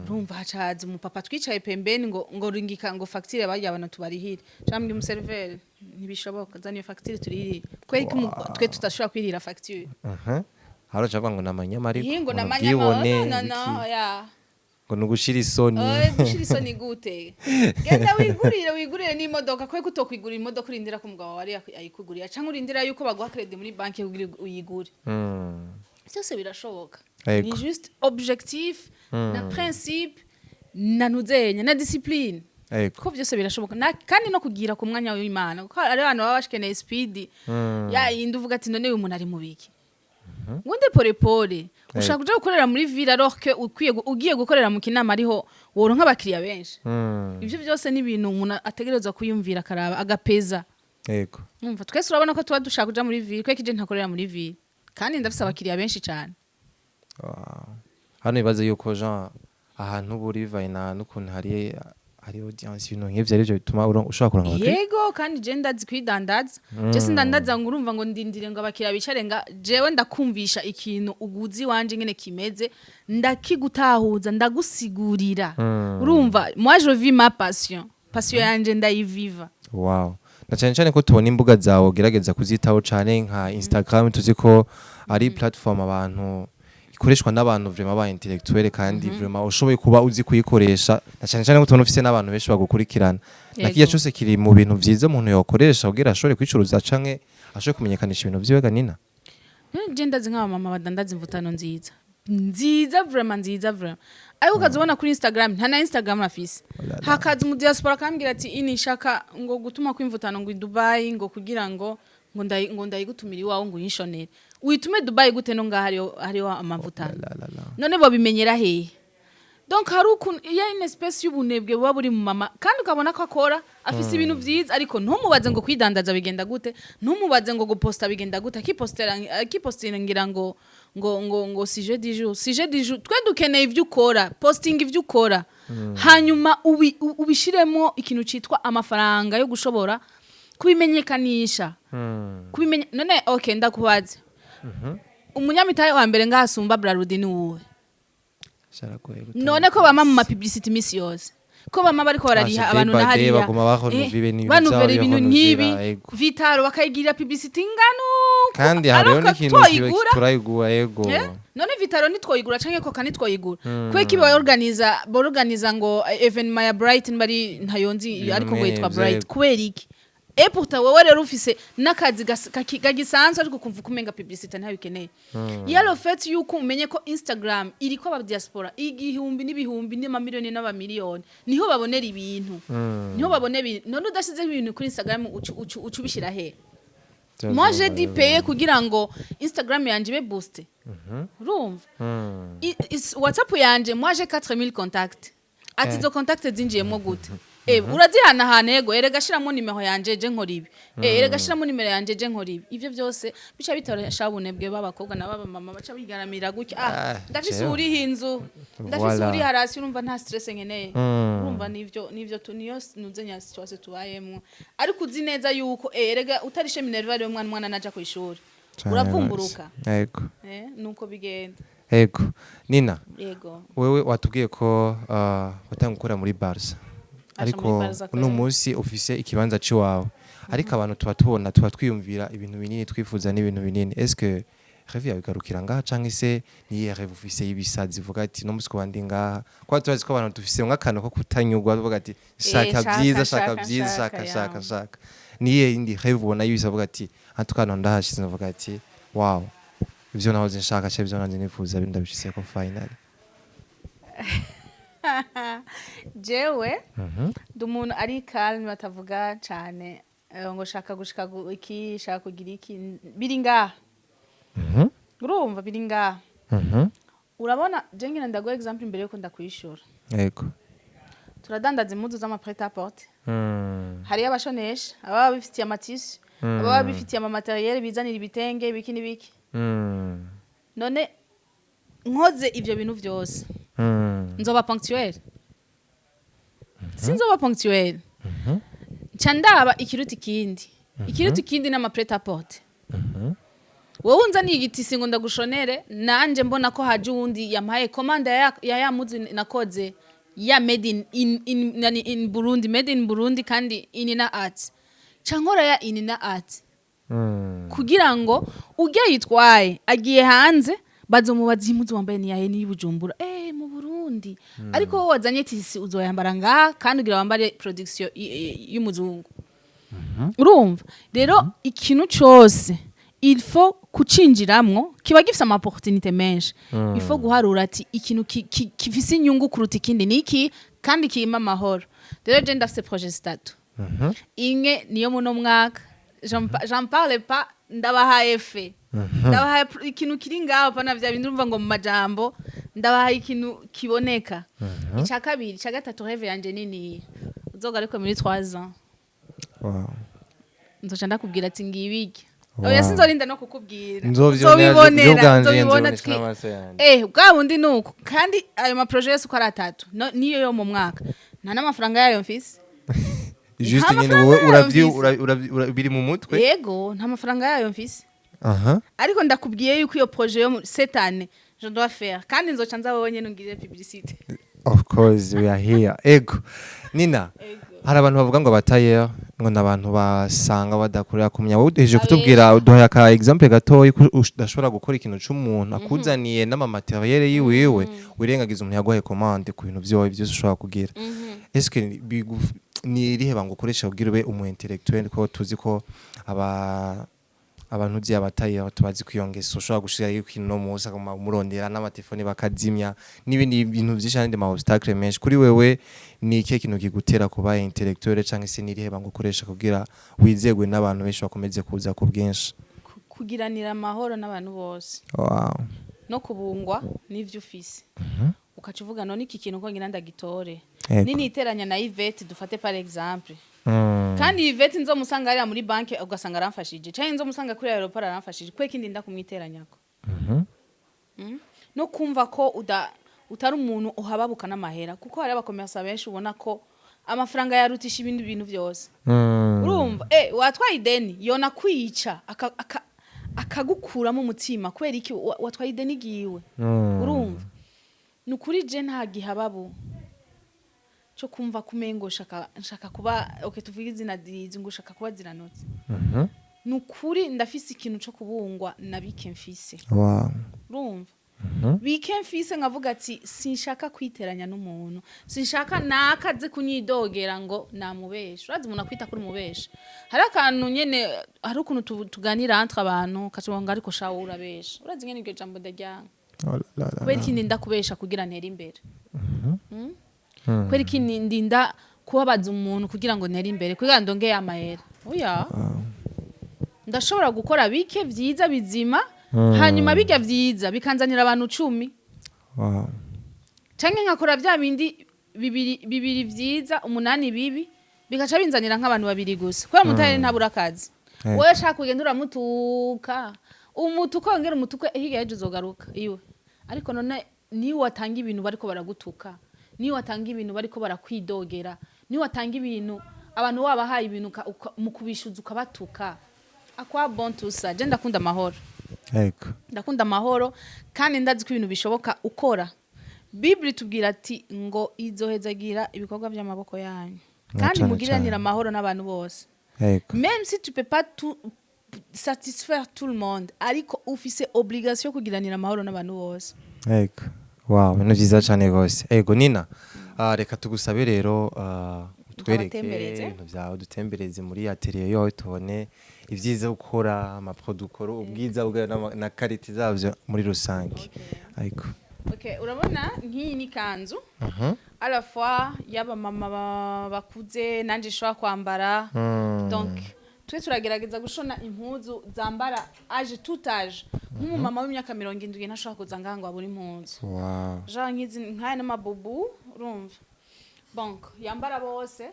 Urumva, hacaza umupapa twicaye pembeni ngo ringika ngo facture barya abantu tubarihire. Cambwe umu serveur: "Ntibishoboka, zana iyo facture turihire." Kubera ko twe tudashobora kwirira facture? Aha. Hari ucavuga ngo namanyama, ariko Iyi ngo ngo namanyama. nubwibone, No, no, no. iki, Ya. ngo nugushira isoni. Oye, gushira isoni gute? Genda wigurire, wigurire n'imodoka. Kubera ko utokwigurira imodoka, urindira ko umugabo wawe ayikugurira, canke urindira yuko baguha crédit muri banki kugira uyigure? Byose birashoboka. Ni juste objectif na principe na nuzenya na discipline. Kuko byose birashoboka. Kandi no kugira ku mwanya w'Imana, kuko hari abantu baba bashikeneye speed ya yindi, uvuga ati: "None uyu muntu ari mu biki?" Wende pole pole. Ushaka kuja gukorera muri ville alors que ukwiye ugiye gukorera mu Kinama, ariho woronka abakiriya benshi. Ivyo byose ni ibintu umuntu ategerezwa kwiyumvira, akaraba, agapeza. Umva, twese urabona ko tuba dushaka kuja muri ville. Kweki je ntakorera muri ville kandi ndafise abakiriya benshi cyane? Wow. Hano ibaze yuko Jean ahantu buri bivaye na n'ukuntu hari audience, ibintu nk'ivyo arivyo bituma ushobora kuronka abakiriya. Yego, kandi je ndazi kwidandaza. Je sindandaza ngo urumva ngo ndindire ngo abakiriya bicare, nga jewe ndakumvisha ikintu uguzi wanje ngene kimeze, ndakigutahuza, ndagusigurira. Urumva, moi je vis ma passion, passion yanje ndayiviva. Wow. Na cyane cyane ko tubona imbuga zawe ugerageza kuzitaho cyane, nka Instagram, tuzi ko ari platform abantu ikoreshwa n'abantu vraiment ba intellectuel, kandi vraiment ushoboye kuba uzi kuyikoresha, na cyane cyane ko tubona ufise n'abantu benshi bagukurikirana. Na kiya cyose kiri mu bintu vyiza umuntu yokoresha kugira ashobore kwicuruza canke ashobore kumenyekanisha ibintu vyiwe, ganina. None je ndazi nk'abamama badandaza imvutano nziza nziza, vraiment nziza, vraiment, ariko ukazibona kuri Instagram, nta na Instagram afise. Hakaza umu diaspora akambwira ati: "Ini nshaka ngo gutuma kw'imvutano ngo i Dubai, ngo kugira ngo ngo ndayigutumira iwawe, ngo uyinshonere." Uyitume Dubai gute no ngaha hariho amavutano? La, la, la. None bobimenyera hehe? Donc hari ukuntu iyo une espèce y'ubunebwe buba buri mu mama, kandi ukabona ko akora, afise ibintu vyiza, ariko ntumubaze ngo kwidandaza bigenda gute, ntumubaze ngo guposta bigenda gute. Akipostera, akipostera ngira ngo sujet du jour, sujet du jour. Twe dukeneye ivyo ukora, posting ivyo ukora, hanyuma ubishiremo ikintu citwa amafaranga yo gushobora kubimenyekanisha, kubimenya. None okay, ndakubaze, umunyamitahe wa mbere ngasumba Brarudi ni uwuhe? Sharagoye gutanga. None ko bama mu ma publicité imisi yose, ko bama bariko barariha Ashe, abantu day by na day hariya baguma barenouva ibintu banuvera vyabo, ibintu birenuvera, nk'ibi, ego. Vitaro bakayigirira publicité ingano. Kandi hariho n'ikintu twoyigura. Turayigura, yego. Eh? None Vitaro nitwoyigura canke Coca nitwoyigura? Kubera iki borganiza ngo événement ya Brighton bari ntayonzi, Ibintu ariko ngo yitwa mwene Bright? vyego. Kubera iki? Et pourtant wowe rero ufise n'akazi kagisanzwe, ariko kumva kumenga publicité ntabikeneye. Iyo le fait yuko umenye ko Instagram iriko aba diaspora igihumbi n'ibihumbi n'amamiliyoni n'abamiliyoni, niho babonera ibintu, niho babonera ibintu. None udashizeho ibintu kuri Instagram, ucu ubishira he? Moi j'ai dit payer kugira ngo Instagram yanje ibe boost, urumva? WhatsApp yanje, moi j'ai 4000 contacts. Ati izo contacts zinjiyemo gute? Urazihanahana, yego. Erega shiramo nimero yanje, je nkora ibi. Erega shiramo nimero yanje, je nkora ibi. Ivyo byose bica bitorasha ubunebwe b'abakobwa n'ababa mama, baca bigaramira gutya: "Ah, Ah, ndafise jewe. uriho inzu, ndafise Voilà. uri harasi." Urumva, nta stress nkeneye. Urumva, nivyo niyo nuze nya situation tubayemwo. Ariko uzi neza yuko erega utarishe minerval y'umwana, umwana naja kwishuri uravumburuka. Yego. Nuko bigenda. Yego, Nina. Yego. Wewe watubwiye ko watangiye gukora muri Barca, ariko muri Barca uno kweli. munsi ufise ikibanza ciwawe, ariko abantu tuba tubona, tuba twiyumvira ibintu binini, twifuza n'ibintu binini. Est-ce que rêve yawe igarukira ngaha, canke se niyihe rêve ufise y'ibisazi, uvuga ati: "No munsi kuba ndi ngaha"? Kuba turazi ko abantu dufise nk'akantu ko kutanyurwa, tuvuga ati: "Shaka shaka, vyiza, shaka shaka, vyiza, shaka, shaka, shaka, ya. shaka." Niyihe yindi rêve ubona y'ibisa, uvuga ati: "En tout cas ndahashize," ndavuga ati: "Wow, ivyo nahoze nshaka canke ivyo nahoze nifuza ndabishitseko finally"? Jewe ndi umuntu ari calme, batavuga cane ngo shaka gushika iki, shaka kugira iki. Biri ngaha. Urumva, biri ngaha. Urabona, je ngira ndaguha exemple imbere yuko ndakwishura. Turadandaza impuzu z'ama prêt-à-porter. Hariyo abashonesha, ababa bifitiye ama tissus, ababa bifitiye ama matériel, bizanira ibitenge, ibiki n'ibiki. None nkoze ivyo bintu vyose, nzoba ponctuel? Sinzoba ponctuel. Nca ndaba ikiruta ikindi. Ikiruta ikindi n'ama prêt-à-porter. Wowe unzaniye igi tissu ngo ndagushonere, nanje mbona ko haje uwundi yampaye commande ya muzu nakoze ya made in, nani, in Burundi, made in Burundi, kandi in na art, ca nkora ya in na art kugira ngo ujya yitwaye agiye hanze bazomubaza: "Impuzu wambaye ni yahe?" "Ni Bujumbura, mu Burundi." Ariko wowe wazanye tissu, uzoyambara ngaha kandi ugira wambare production y'umuzungu. Urumva rero, ikintu cose il faut kucinjiramwo kiba gifise ama opportunité menshi. Il faut guharura ati ikintu gifise inyungu kuruta ikindi niki, kandi kirimo amahoro. Rero je ndafise projet zitatu. Imwe niyo muno mwaka, j'en parle pas, ndabahaye fe, ndabahaye ikintu kiri ngaho, pana vya bindi urumva ngo mu majambo, ndabahaye ikintu kiboneka. Ica kabiri, ica gatatu, rêve yanje nini, uzogaruke muri 3 ans, nzoca ndakubwira ati ngibirya. Oya, sinzorinda no kukubwira. Nzovyibonera. Uzobibonera, Ubwanje nzobibona. nzobonesha n'amaso yanje. Bwa bundi nuko kandi ayo ma projet yose uko ari atatu, niyo yo mu mwaka, nta n'amafaranga yayo mfise. Juste Nta nyine mafaranga wowe yayo uravyi mfise. Biri mu mutwe. Yego, nta mafaranga yayo mfise. Ariko ndakubwiye yuko iyo projet yo cette année je dois faire, kandi nzoca nza wowe nyene ungirire publicité. Of course, we are here. Ego Nina, hari abantu bavuga ngo aba tailleur ngo ni abantu basanga badakorera kumenya. Wowe uhejeje kutubwira, uduhaye aka exemple gatoyi ko udashobora gukora ikintu c'umuntu akuzaniye n'ama matériel yiwiwe, wirengagiza umuntu yaguhaye commande ku bintu vyowe vyose ushobora kugira. Est-ce que ni irihe banga ukoresha kugira ube umu intellectuel, ko tuzi ko aba abantu uzi aba tailleur tubazi kwiyongesa, ushobora gushirayo ikintu no munsi akaguma umurondera n'amatelefoni bakazimya n'ibindi bintu vyinshi n'andi ma obstacle menshi? Kuri wewe ni ikihe kintu kigutera kuba intellectuel, canke se n'irihe banga ukoresha kugira wizegwe n'abantu benshi bakomeze kuza ku bwinshi? Kugiranira amahoro n'abantu bose no kubungwa n'ivyo ufise, ukaca uvuga: none iki kintu ko ngira ndagitore, niniteranya na Yvette, dufate par exemple, kandi Yvette nzomusanga hariya muri banki ugasanga aramfashije, canke nzomusanga kuri aéroport aramfashije, kwe kindi ndakumwiteranyako. No kumva ko utari umuntu uhababuka n'amahera, kuko hari aba commerçants benshi ubona ko amafaranga yarutisha ibindi bintu byose. Urumva, watwaye ideni yona kwica akagukuramo umutima kubera iki watwaye ideni giwe. Urumva, ni ukuri je nta gihababu cyo kumva kumengo nshaka kuba, okay, tuvuge izina rizi ngo ushaka kuba ziranotse. Ni ukuri ndafise ikintu cyo kubungwa na bike mfise. Urumva, bike mfise nkavuga ati sinshaka kwiteranya n'umuntu, sinshaka nakaze kunyidogera ngo namubesha. Urazi umuntu akwita kuri umubesha, hari akantu nyene, hari ukuntu tuganira entre abantu kacuba ngo ariko shawo urabesha. Urazi nyene iryo jambo ndaryanga. Oh la la la. Kubera iki ndinda kubesha kugira ntere imbere? Kubera iki ndinda kubabaza umuntu kugira ngo ntere imbere, kugira ngo ndonge amahera? Oya, ndashobora gukora bike vyiza bizima, hanyuma bijya vyiza bikanzanira abantu 10, canke nkakora vya bindi bibiri bibiri vyiza, umunani bibi, bikaca binzanira nk'abantu babiri gusa, kubera umu tailleur ntabura akazi. Wowe shaka kugenda uramutuka, umutuka, wongera umutuke, hirya y'ejo uzogaruka iwe. Ariko none niyo watanga ibintu bariko baragutuka, niyo watanga ibintu bariko barakwidogera, niyo watanga ibintu abantu wabahaye ibintu mu kubishuza ukabatuka, à quoi bon tout ça? Je ndakunda amahoro. Ndakunda amahoro, kandi ndazi ko ibintu bishoboka ukora. Bible itubwira ati ngo izohezagira ibikorwa by'amaboko yanyu, Na kandi cane mugiranire cane. amahoro n'abantu bose. Même si tu peux pas tout satisfaire tout le monde, ariko ufise obligation yo kugiranira amahoro n'abantu bose. Ego. Wow, ibintu vyiza cane gose. Ego Nina, reka tugusabe rero utwereke Ndabatembereze. ibintu vyawe, dutembereze muri atelier yawe, tubone ivyiza ukora, ama produit ukora, ubwiza bwayo na qualité zavyo muri rusange. Ariko Okay, urabona nk'iyi ni kanzu à la fois y'abamama bakuze, nanje nshobora kwambara. Donc twe turagerageza gushona impuzu zambara âge, tout âge. Nk'umumama w'imyaka 70 ntashobora kuza ngaha ngo abure impuzu. Genre nk'izi, nk'aya n'amabubu, urumva, donc yambara bose.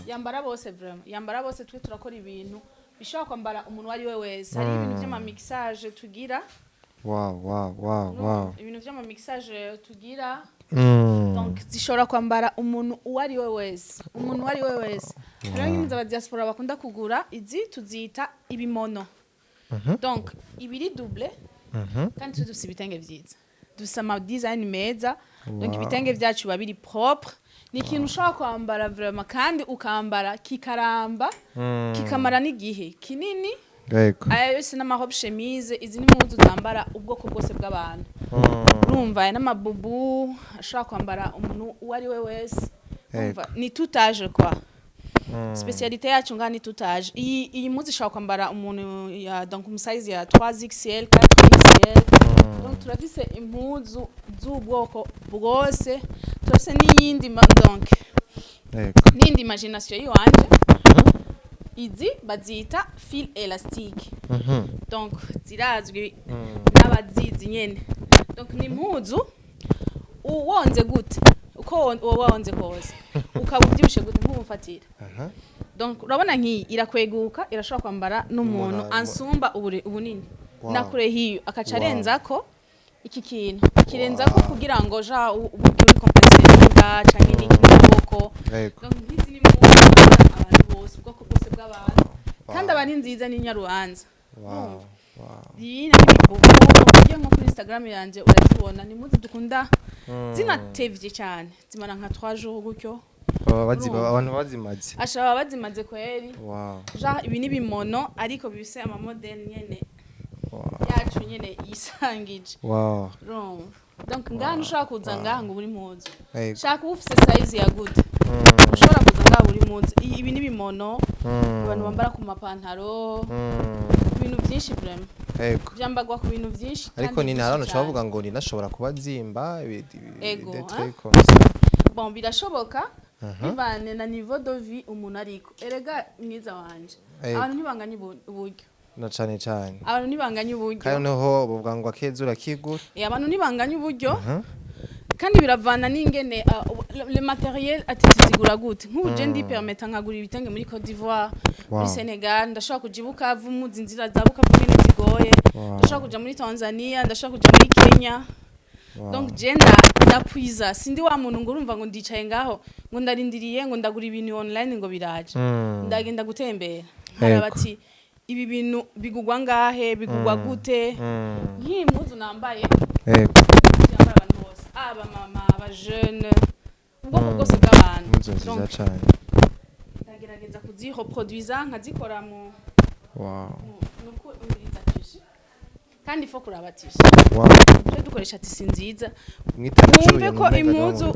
Yambara bose, vraiment yambara bose. Twe turakora ibintu bishobora kwambara umuntu uwo ari we wese. Hari ibintu vy'ama mixage tugira. Ibintu vy'ama mixage tugira, donc zishobora kwambara umuntu uwo ari we wese, umuntu uwo ari we wese. Hariho nk'impuzu aba diaspora bakunda kugura, izi tuzita ibimono, donc ibiri double. Kandi twe dufise ibitenge vyiza, dufise ama design meza, donc ibitenge vyacu biba biri propre. Ni ikintu ushobora kwambara vraiment, kandi ukambara kikaramba, kikamara n'igihe kinini. Aya yose n'ama robe chemise. Izi ni impuzu zambara ubwoko bwose bw'abantu. Urumva, aya n'amabubu ashobora kwambara umuntu uwo ari we wese. Urumva, ni tout âge quoi. Spécialité yacu ngaha ni tout âge. Iyi mpuzu ishobora kwambara umuntu ya, donc mu size ya 3XL, 4XL. Donc turafise impuzu z'ubwoko bwose, turafise n'iyindi donc n'indi imagination yiwanje. Izi bazita fil élastique. Donc zirazwi n'abazizi nyene. Donc ni impuzu uwonze gute, uko wowe wonze kose, ukaba uvyibushe gute, nk'ubu mfatira. Donc urabona nk'iyi irakweguka, irashobora kwambara n'umuntu ansumba ubunini. Nakure hiyo akaca arenzako iki kintu, akirenzako kugira ngo ja uburyo uri complexé n'inda canke n'iki n'ukuboko. Donc nk'izi ni impuzu zambara abantu bose, ubwoko bwose bw'abantu, kandi aba ari nziza n'inyarubanza. Iyi ni ibibubu. Ugiye nko kuri Instagram yanje urazibona, ni impuzu dukunda, zinatevye cyane, zimara nka 3 jours gutyo. Baba baziba. Urumva. Abantu bazimaze. Ashaba bazimaze kweri. Ja ibi ni bimono, ariko bifise ama modèle nyene yacu nyene yisangije. Urumva, donc ngaha ntushobora kuza ngaha ngo ubure impuzu. Shaka uba ufise size ya gute, ushobora kuza ngaha buri munsi. Ibi ni bimono abantu bambara ku mapantaro, ibintu byinshi vraiment. Byambagwa ku bintu byinshi Ariko kandi ni byinshi hano cyane. bavuga ngo ninashobora kuba zimba Ego, des hein? trucs comme ça. Bon, birashoboka bivane na niveau de vie umuntu ariko. Erega mwiza wanje, abantu ntibanganya uburyo. Na cane cane. Abantu ntibanganya uburyo. Kandi noneho bavuga ngo akeza urakigura. Abantu ntibanganya uburyo, kandi biravana n'ingene le matériel ati tuzigura gute. Nk'ubu je ndi permettre nkagura ibitenge muri Côte d'Ivoire, muri Senegal, ndashobora kuja i Bukavu, muzi inzira za Bukavu ngene zigoye. Ndashobora kuja muri Tanzania, ndashobora kuja muri Kenya. Donc je ndapwiza, sindi wa muntu ngo urumva ngo ndicaye ngaho ngo ndarindiriye ngo ndagura ibintu online ngo biraje. Ndagenda gutembera, nkaraba ati ibi bintu bigugwa ngahe, bigugwa gute. Nk'iyi mpuzu nambaye, yambara abantu bose, aba mama, aba jeune, ubwoko bwose bw'abantu. Impuzu nziza Donc, cane. ndagerageza kuzireproduiza, nkazikora mu nuko umviriza tissu, kandi ifo kuraba tissu. Twe dukoresha tissu nziza. Wumve ko impuzu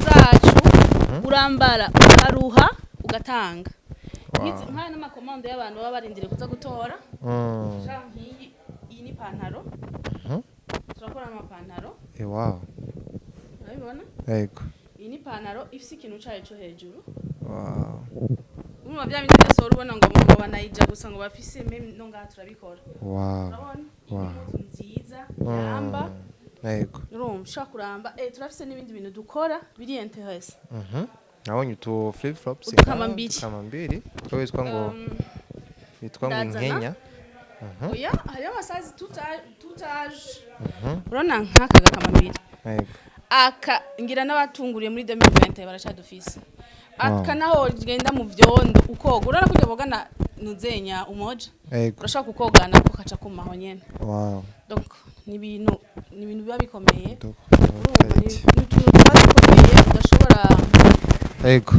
zacu urambara ukaruha ugatanga. Nk'aya n'ama commande y'abantu baba barindiriye kuza gutora. Genre nk'iyi, iyi ni pantaro, turakora amapantaro. Wow. Urabibona? Yego. Iyi ni pantaro ifise ikintu cayo co hejuru. Urumva bya bindi byose wari ubona ngo banayija gusa ngo bafise même no ngaha turabikora. Urabona iyi ni impuzu nziza yamba. Urumva ushobora kuramba. Turafise n'ibindi bintu dukora biri intéressant. Nabonye utu flip flops. Utukamambiri. Utukamambiri two witwa ngo witwa ngo Ndazana. inkenya. Oya, hariho ama size tout âge. Urabona nk'aka gakamambiri, aka ngira n'abatunguriye muri 2020 baracadufise aka. Naho genda mu vyondo ukoga, urabona kurya bogana nuzenya umoja, urashobora kukogana ko kaca kumaho nyene. Donc ni ibintu biba bikomeye. Urumva ni utuntu tuba dukomeye udashobora. Urumva.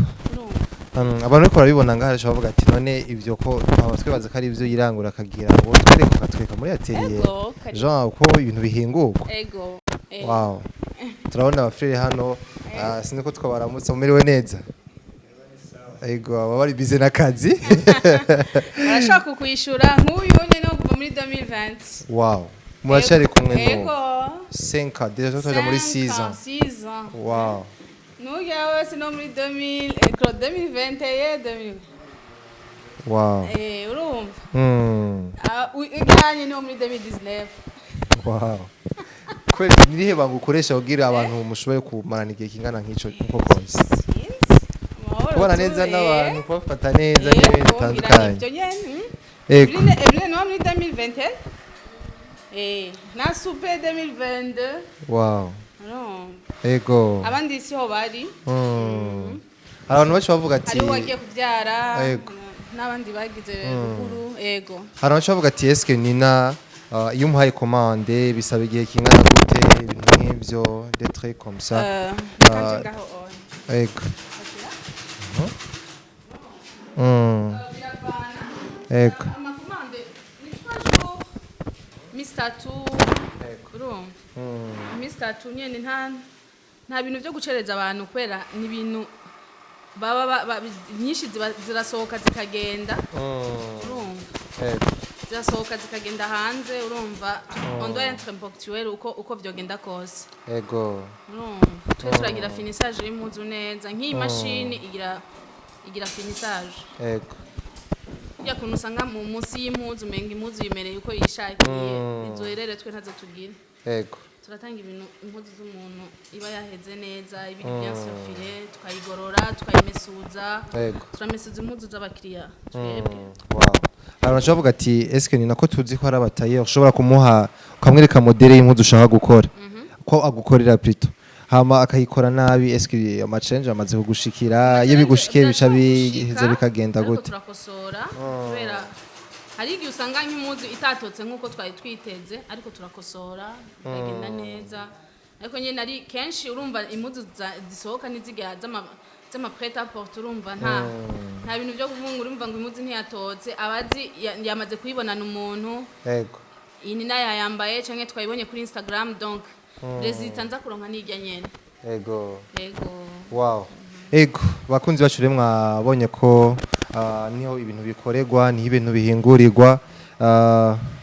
Abantu bariko barabibona ngaha bashobora bavuga ati none ivyo ko aba twibaza ko ari ivyo yirangura akagira ngo twereke, ukatwereka muri atelier. Ego kari. Jean, uko ibintu bihingurwa. Ego. Wow, turabona abafrere hano. Sinzi ko twabaramutsa, mumerewe neza? Ego, baba bari busy n'akazi. Barashaka kukwishura nk'uyu nyene no kuva muri 2020. Wow, muracari kumwe n'ubu? Ego. 5 ans déjà, twaja muri 6 ans. 6 ans. Wow. N'urya wese no muri 2000, 2021, 2000. Urumva. Ujyanye no muri 2019. Wow, kweli nirihe banga ukoresha kugira abantu mushobore kumarana igihe kingana nk'ico nkuko kose? Sinzi. Amahoro. Kubana neza n'abantu, kubafata neza n'ibindi Yego, ngira bitandukanye. nibyo nyene. Eveline no muri 2021. Na soupe 2022. Urumva. Abandi siho bari. Hari abantu benshi bavuga ati Hariho uwagiye kubyara n'abandi bagize ruguru. Ego. Hari abantu benshi bavuga ati eske Nina, iyo umuhaye commande bisaba igihe kingana gute, ibintu nk'ivyo, des trucs comme ça. Reka nje ngaho oya. Biravana. Ama commande ni 3 jours, misi itatu. Urumva, imisi itatu nyene, nta bintu byo gucereza abantu kubera ni ibintu Baba nyinshi zirasohoka zikagenda, urumva? Ego. Zirasohoka zikagenda hanze, urumva, on doit être ponctuel uko vyogenda kose. Urumva, twe turagira finissage y'impuzu neza, nk'iyi mashini igira finissage. Kurya kuntu usanga mu munsi y'impuzu umenga impuzu yimereye uko yishakiye, izo erere twe ntazo tugira. Turatanga ibintu, impuzu z'umuntu iba yaheze neza, ibiri bien surfilé, tukayigorora, tukayimesuza. Turamesuza impuzu z'abakiriya twebwe. Wow. Abantu bashobora kuvuga ati: "Eske ni nako tuzi ko ari abatailleur?" Ushobora kumuha, ukamwereka modèle y'impuzu ushaka gukora, ko agukorera plutôt, hama akayikora nabi. Eske amachange amaze kugushikira? Iyo bigushikiye bica biheza bikagenda Ariko gute? turakosora, kubera hari igihe usanga nk'impuzu itatotse nk'uko twari twiteze, ariko turakosora bikagenda neza. Ariko nyine ari kenshi, urumva, impuzu zisohoka n'izigera z'ama prêt-à-porter, urumva, nta bintu byo kuvuga ngo urumva ngo impuzu ntiyatotse, abazi yamaze kuyibonana umuntu. Iyi ni nayo yayambaye canke twayibonye kuri Instagram, donc résultat nza kuronka nirya nyene. Yego. Wow. Ego, bakunzi bacu rero, mwabonye ko niho ibintu bikorerwa, niho ibintu bihingurirwa.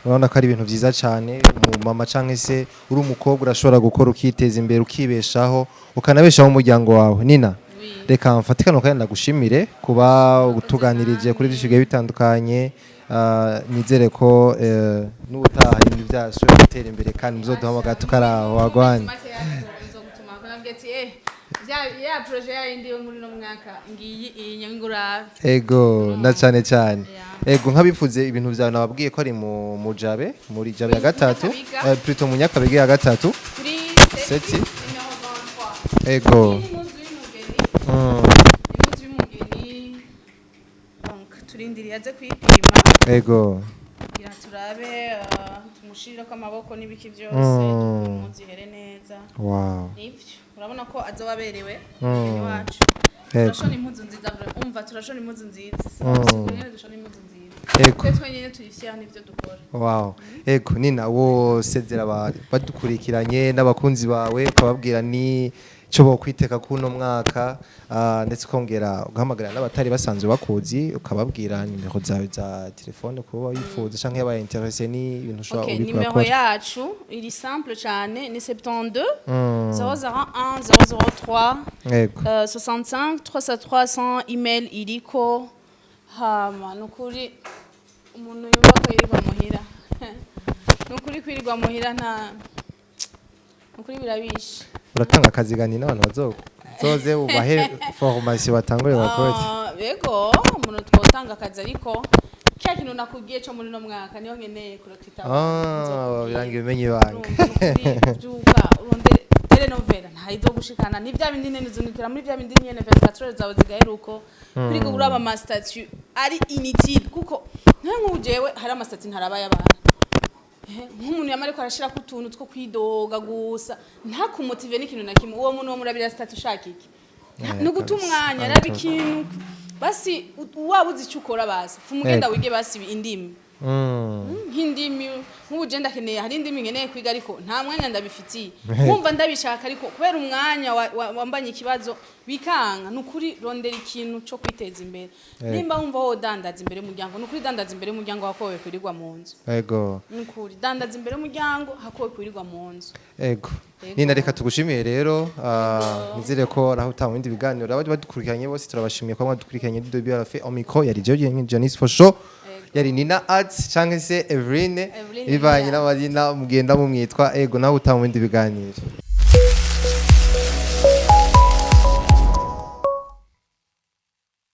Urabona ko ari ibintu vyiza cyane. Umumama canke se uri umukobwa urashobora gukora ukiteza imbere, ukibeshaho, ukanabeshaho umuryango wawe. Nina, Oui. reka mfate kano kanya ndagushimire kuba utuganirije kuri byinshi bigiye bitandukanye. Nizere ko n'ubutaha ibintu byacu gutera imbere kandi muzoduhamagara tukaraho wagwanye. Ya projet yayindi yo muri no mwaka ngiyi, iyi nyangura. Ego, na cyane cyane. Yeah. Ego, nk'abifuze ibintu byawe, nababwiye ko ari mu Mujabe, muri Jabe ya gatatu. Nyakabiga. Plutôt mu Nyakabiga ya gatatu. Kuri Seti. Numéro 23. Ego. Iyi ni impuzu y'umugeni. Impuzu y'umugeni, donc turindiriye aze kuyipima Ego. kugira turabe, tumushirireko amaboko n'ibiki byose, impuzu ihere neza. Nivyo, urabona ko azoba aberewe umugeni wacu. Turashona impuzu nziza vraiment. Umva, turashona impuzu nziza. Sinagusigura ingene dushona impuzu nziza. Twe twenyene tuyifyera n'ivyo dukora. Wow. Ego, Nina, wo sezera badukurikiranye n'abakunzi bawe, ukababwira ni cyo bokwiteka kuno mwaka, ndetse ukongera ugahamagara n'abatari basanzwe bakuzi, ukababwira nimero zawe za telefone kuba wifuza canke yabaye intéressé ni ibintu ushobora Okay, uriko nimero urakora. yacu iri simple cyane, ni 72 001 003 65 303 100. Email iriko. Hama nukuri umuntu yumva ko yirirwa muhira, nukuri kwirirwa muhira nta nukuri birabishe. Uratanga akazi gani n'abantu bazoze ubahe formation batangure bakore? Ah, yego, umuntu twotanga akazi, ariko cya kintu nakubwiye cyo muri no mwaka niho nkeneye kurakita. Ah, biranga ibimenye ibanga. Byuka urondere telenovela, ntayizo gushikana ni bya bindi nyene uzunukira muri bya bindi nyene, 24 heures zawe zigahera uko kuri uraba ama statut ari inutile, kuko nk'ubu jewe hari ama statut ntaraba y'abantu. Nk'umuntu yama ariko arashirako utuntu two kwidoga gusa, ntakumotive n'ikintu na kimwe, uwo muntu wo murabira statut ushaka iki? Ni uguta umwanya. Raba ikintu basi waba uzi icyo ukora, basi fuma ugenda wige basi indimi. Nk'indimi, nk'ubu je ndakeneye, hari indimi nkeneye kwiga ariko nta mwanya ndabifitiye. Nkumva ndabishaka ariko kubera umwanya wambanye ikibazo bikanga. Ni ukuri, rondera ikintu cyo kwiteza imbere. Nimba wumva wodandaza imbere y'umuryango, ni ukuri dandaza imbere y'umuryango hakowe kwirirwa mu nzu. Ni ukuri, dandaza imbere y'umuryango hakowe kwirirwa mu nzu. Ego. Nina, reka tugushimiye rero. Nizere ko naho utaha mu bindi biganiro. Abari badukurikiranye bose turabashimiye kuba mwadukurikiranye du début à la fin. Au micro yari jewe Janice for show, yari Nina Arts canke se Eveline, Eveline bivanye Nina. n'amazina mugenda mumwitwa. Ego, nawe utaha mu bindi biganiro.